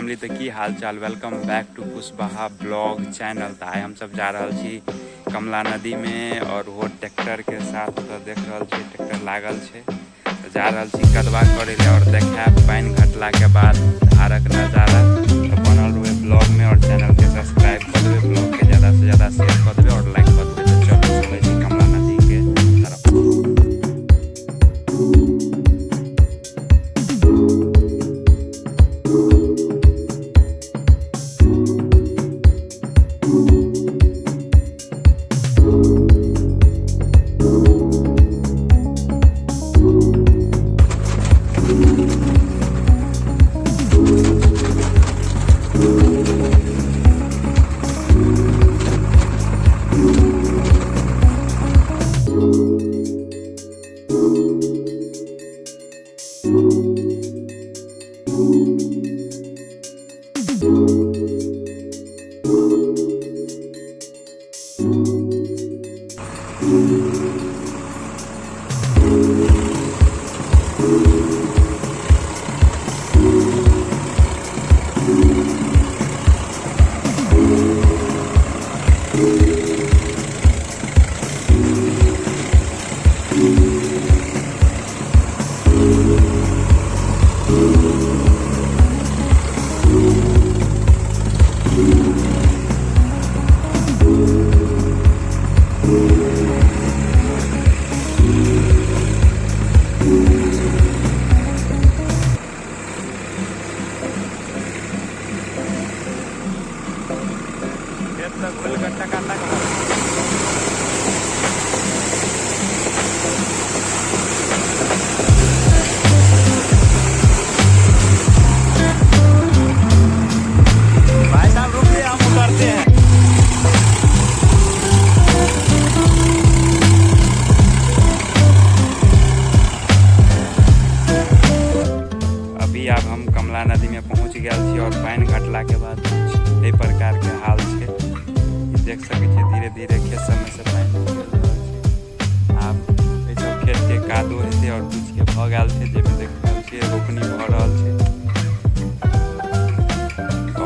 Family, तऽ की हाल चाल। Welcome back to Kushwaha blog channel. तऽ आइ हमसब जा रहल छी कमला नदीमे और वो ट्रैक्टर के साथ। तऽ देख रहल छी ट्रैक्टर लागल छै, तऽ जा रहल छी कदवा करे ले और देखायब पानि घटला के बाद धारक नजारा। तऽ बनल रहबै ब्लॉग में और चैनल के सब्सक्राइब कऽ देबै, ब्लॉग के ज्यादा से ज्यादा शेयर कऽ देबै और लाइक कऽ देबै। तऽ चलू चलै छी कमला नदी के तरफ। खेत तऽ घुलि कऽ टकाटक भऽ गेल। भाई साहब रुकिए, हम उतरते हैं। अभी आब हम कमला नदी में पहुंच गेल छी और पानि घटला के बाद कुछ एहि प्रकार के हाल छै। ई देख सकै छियै धीरे धीरे खेत सबमे से पानि निकलि रहल छै। आब एहि सब खेत के कादो हेतै और कुछ के भऽ गेल छै, जाहिमे देख रहल छियै रोपनी भऽ रहल छै।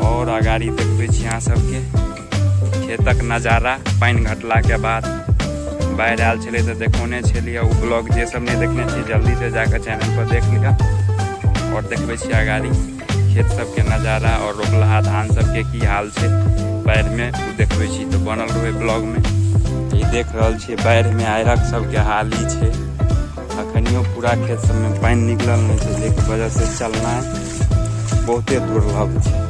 और अगाड़ी देखबै छी अहाँ सबके खेतक नजारा। पानि घटला के बाद बाढ़ि आयल छलै तऽ देखौने छलियै ओ ब्लॉग। जे सब नहि देखने छियै जल्दी से जाकऽ चैनल पर देख लिअ। और देखबै छी अगाड़ी खेत सबके नजारा और रोपलहा धान सबके की हाल छै बाढ़िमे, ओ देखबै छी। तऽ बनल रहबै ब्लॉगमे। ई देख रहल छियै बाढ़िमे आइरक सबके हाल ई छै। अखनियो पूरा खेत सबमे पानि निकलल नहि छै, जाहिके वजह से चलनाइ बहुते दुर्लभ छै।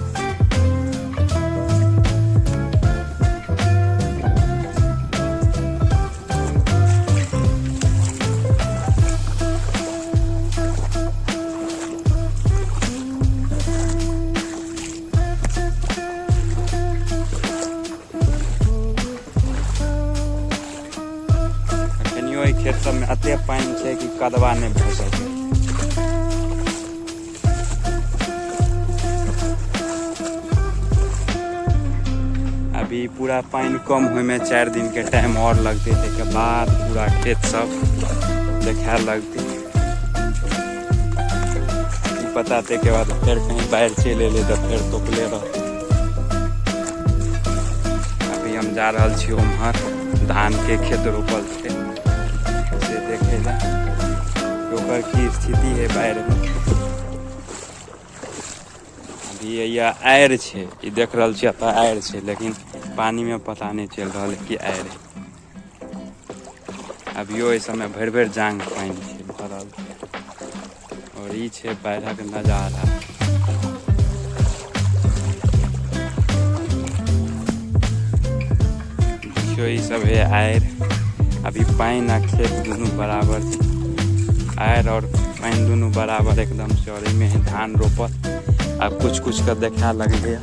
अखनियो एहि खेत सबमे एते पानि छै कि कदवा नहि भऽ सकै। अभी पूरा पानि कम होइमे 4 दिन के टाइम और लगतै, ताहिके बाद पूरा खेत सब देखाए लगतै। की पता ताहिके बाद फेर कहीं बाढ़ि चलि एलै तऽ फेर तोपले रहतै। अभी हम जा रहल छी उम्हर धान के खेत रोपल छै से देखै लए, ओकर की स्थिति है बाढ़िमे। अभी यह आरि छै, ई देख रहल छी एतऽ आरि छै, लेकिन पानी में पता नहीं चलि रहल है कि आरि है। अभियो एहि समय भरि भरि जांघ पानि छै भरल। और ई छै बाढ़िक नजारा। देखियौ ई सब है आरि। अभी पानि आ खेत दुनू बराबर छै, आरि और पानि दुनू बराबर एकदम से। और एहिमे है धान रोपल, आब कुछ कुछ के देखाए लगलै।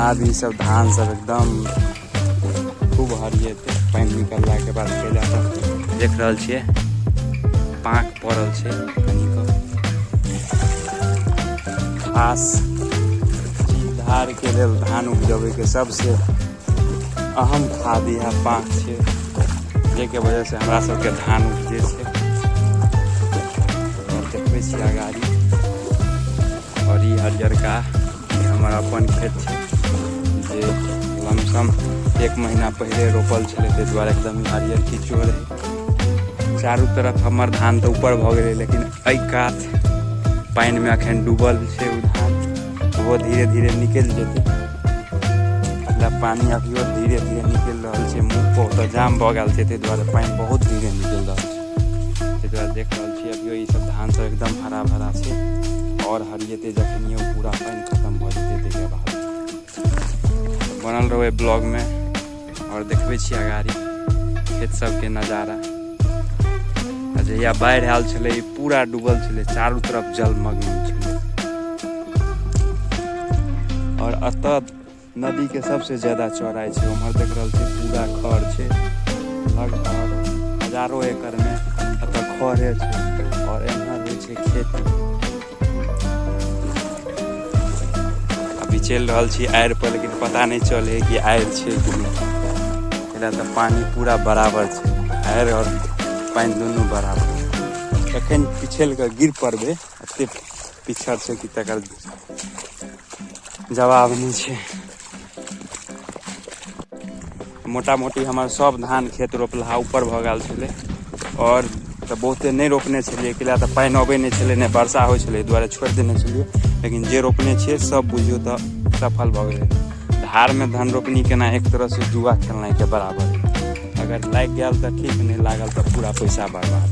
आब ई सब धान सब एकदम खूब हरियेतै पानि निकलला के बाद। कैला तऽ देख रहल छियै पाँक पड़ल छै कनिक। खास धार के लेल धान उपजबै के सबसे अहम खाद इएह पाँक छै, जाहिके वजह से हमरा सबके धान उपजै छै। और देखबै छी अगाड़ी। और ई हरियरका हमर अपन खेत छै जे लमसम 1 महीना पहिले रोपल छलै, ताहि दुआरे एकदम हरियर किचो रहै। चारू तरफ हमर धान तऽ ऊपर भऽ गेलै, लेकिन एहि कात पानिमे अखन डूबल छै ओ धान, ओहो धीरे धीरे निकलि जेतै। पानि अभियो धीरे धीरे निकलि रहल छै, मुँह पर ओतऽ जाम भऽ गेल छै, ताहि दुआरे पानि बहुत धीरे निकलि रहल छै। ताहि दुआरे देख रहल छियै अभियो ई सब धान सब एकदम हरा भरा छै और हरियेतै जखनियो पूरा पानि खतम भऽ जेतै ताहिके बाद। बनल रहबै ब्लॉगमे और देखबै छी अगाड़ी खेत सबके नजारा। आ जहिया बाढ़ि आयल छलै पूरा डूबल छलै, चारू तरफ जलमग्न छलै। और एतऽ नदी के सबसे ज्यादा चौड़ाई छै, उम्हर देख रहल छी पूरा खर छै, लगभग हजारों एकड़ में एतऽ खरे छै और एम्हर होइ छै खेती। अभी चलि रहल छी आड़ि पर, लेकिन पता नहि चलै कि आड़ि छै कि नहि। एहि तऽ पानि पूरा बराबर छै, आड़ि और पानि दुनू बराबर छै। कखन पिछलि कऽ गिर पड़बै, एते पिछड़ छै कि तकर जवाब नहि छै। मोटा मोटी हमर सब धान खेत रोपलहा ऊपर भऽ गेल छलै और तऽ बहुते नहि रोपने छलियै, किया तऽ पानि अबै नहि छलै, नहि वर्षा होइ छलै, एहि दुआरे छोड़ि देने छलियै। लेकिन जे रोपने छियै सब बुझियौ तऽ सफल भऽ गेलै। धारमे धान रोपनी केना एक तरहसँ जुआ खेलनाइके बराबर है, अगर लागि गेल तऽ ठीक, नहि लागल तऽ पूरा पैसा बर्बाद।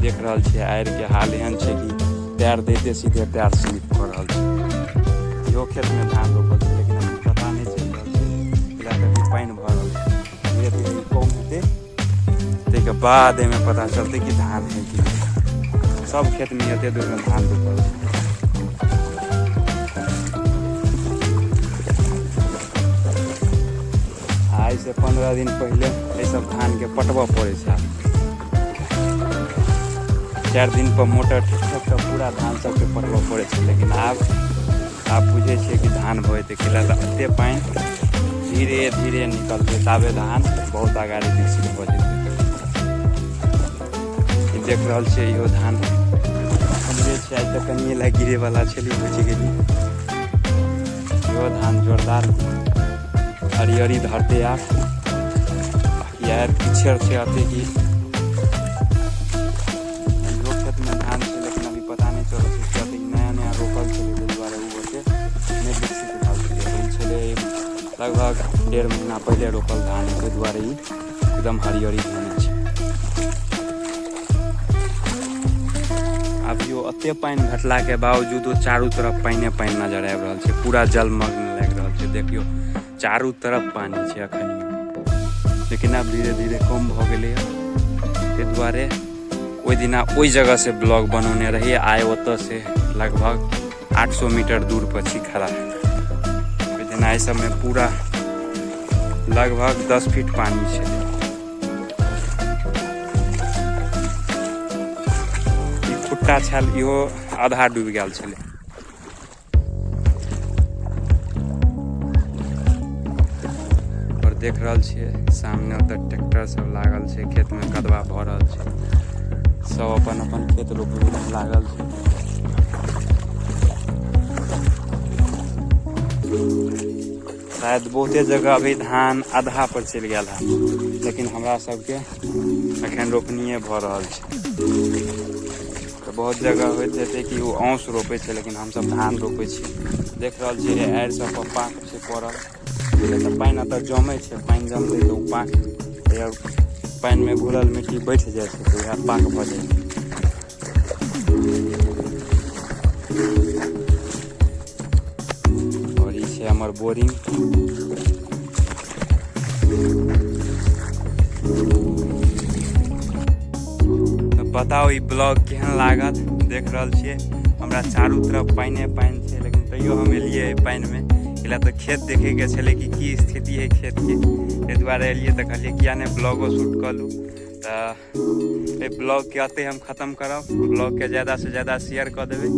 देख रहल छियै आड़िके हाल एहन छै कि पैर दैते सीधे पैर स्लिप कऽ रहल छै। इहो खेतमे धान रोपल छै, लेकिन अभी पता नहि चलि रहल छै, किया तऽ अभी पानि भरल छै। धीरे धीरे ई कम हेतै, ताहिके बाद एहिमे पता चलतै कि धान है कि नहि। सब खेतमे एते दूरमे धान रोपल छै। आइ से 15 दिन पहिले एहि सब धानके पटबऽ पड़ै छै। 4 दिन पर मोटर ठेक ठेक कऽ पूरा धान सबके पटबऽ पड़ै छै। लेकिन आब बुझै छियै कि धान भऽ जेतै, किया तऽ एते पानि धीरे धीरे निकलतै, ताबे धान बहुत अगाड़ी विकसित भऽ जेतै। देख रहल छियै इहो धान हमरे छै, आइ तऽ कनिए लए गिरेवला छलै, बचि गेली। इहो धान जोरदार हरियरी धरते आब। बाकी आर पिछड़ छै अते कि इहो खेतमे धान छै, लेकिन अभी पता नहि चलै छै किया तऽ नया नया रोपल छलै, ताहि दुआरे ओ ओते नहि विकसित भेल छलै। ई छलै लगभग 1.5 महीना पहिले रोपल धान, ताहि दुआरे ई एकदम हरियरी धेने छै। अभियो एते पानि घटलाके बावजूदो चारू तरफ पानिए पानि नजर आबि रहल छै, पूरा जलमग्न लागि रहल छै। देखियौ चारू तरफ पानि छै अखनियो, लेकिन आब धीरे धीरे कम भऽ गेलैए। ताहि दुआरे ओहि दिना ओहि जगह से ब्लॉग बनौने रही, आइ ओतऽ से लगभग 800 मीटर दूर पर छी खड़ा। ओहि दिना एहि सबमे पूरा लगभग 10 फीट पानि छलै। ई खुट्टा छल, इहो आधा डूबि गेल छलै। और देख रहल छियै सामने ओतऽ ट्रैक्टर सब लागल छै, खेतमे कदवा भऽ रहल छै, सब अपन अपन खेत रोपबै मे लागल छै। शायद बहुते जगह अभी धान आधा पर चलि गेल है, लेकिन हमरा सबके अखन रोपनिए भऽ रहल छै। तऽ बहुत जगह होइत हेतै कि ओ औंस रोपै छै, लेकिन हमसब धान रोपै छी। देख रहल छियै आड़ि सब पर पाक छै पड़ल, तऽ पानि एतऽ जमै छै, पानि जमलै तऽ ओ पाक पानिमे घुलल मिट्टी बैठ जाइ छै, तऽ वएह पाक भऽ जाइ छै। और ई छै हमर बोरिंग। तऽ बताउ ई ब्लॉग केहन लागल। देख रहल छियै हमरा चारू तरफ पानिए पानि छै, लेकिन तैयो हम एलियै एहि पानिमे, एहि तऽ खेत देखैके छलै कि की स्थिति है खेतके, ताहि दुआरे एलियै। तऽ कहलियै किया नहि ब्लॉगो शूट कऽ लू। तऽ एहि ब्लॉगके एतहि हम खत्म करब। ब्लॉगके ज्यादासँ ज्यादा शेयर कऽ देबै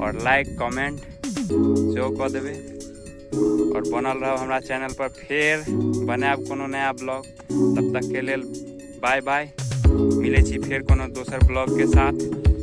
और लाइक कमेंट सेहो कऽ देबै और बनल रहब हमरा चैनल पर। फेर बनायब कोनो नया ब्लॉग, तब तकके लेल बाय बाय। मिलै छी फेर कोनो दोसर ब्लॉगके साथ।